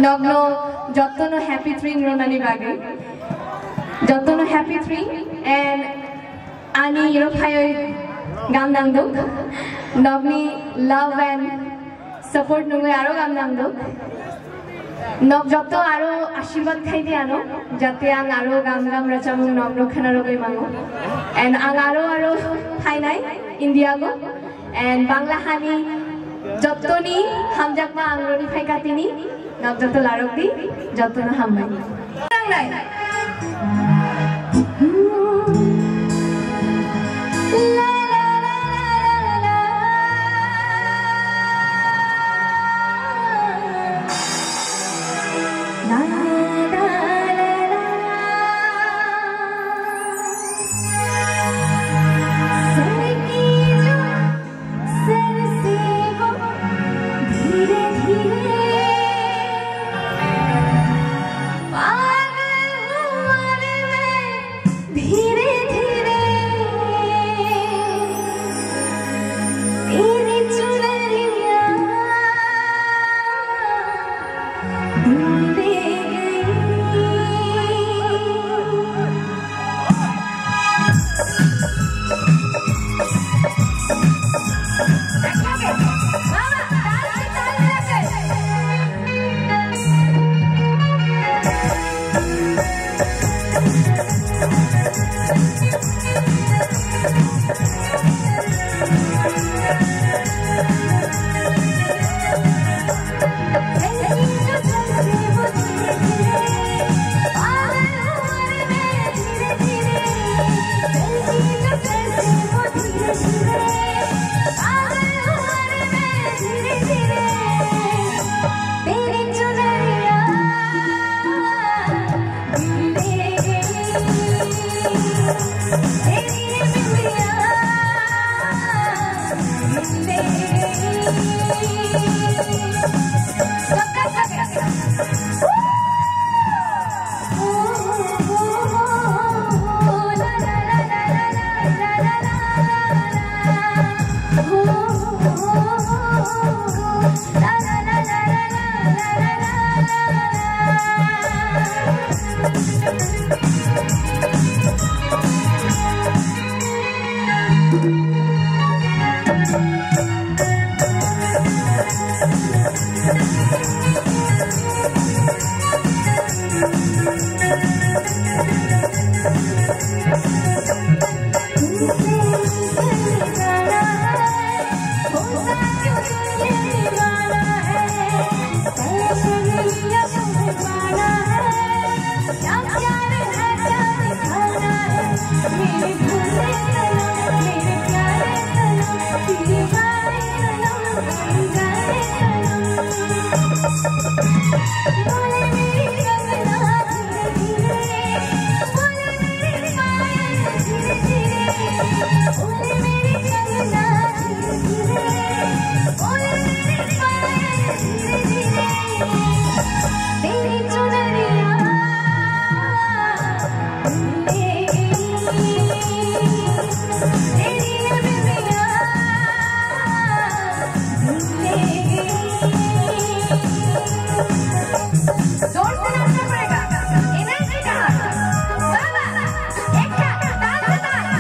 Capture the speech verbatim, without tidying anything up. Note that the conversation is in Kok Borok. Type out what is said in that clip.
Nokno jottono happy tring ronani bagwi. Jottono happy tring and ani rophayoi gam nangduk. Nokni love and support nungwi aro gam nangduk. Nok jotto aro ashirwad khaidi ano, jate ang aro gam gam rachamung nokno khwnarogwi mango. And ang aro aro phainai India go. And Bangla hani jottoni hamjakma ang roni phaikatini, nok jotto larokdi, jottono hambai. Nangnai. धीरे धीरे तेरी चुनरिया ढूंढे गई। जोर से नाचना पड़ेगा, एनर्जी का। बाबा, एक साथ, ताल से ताल।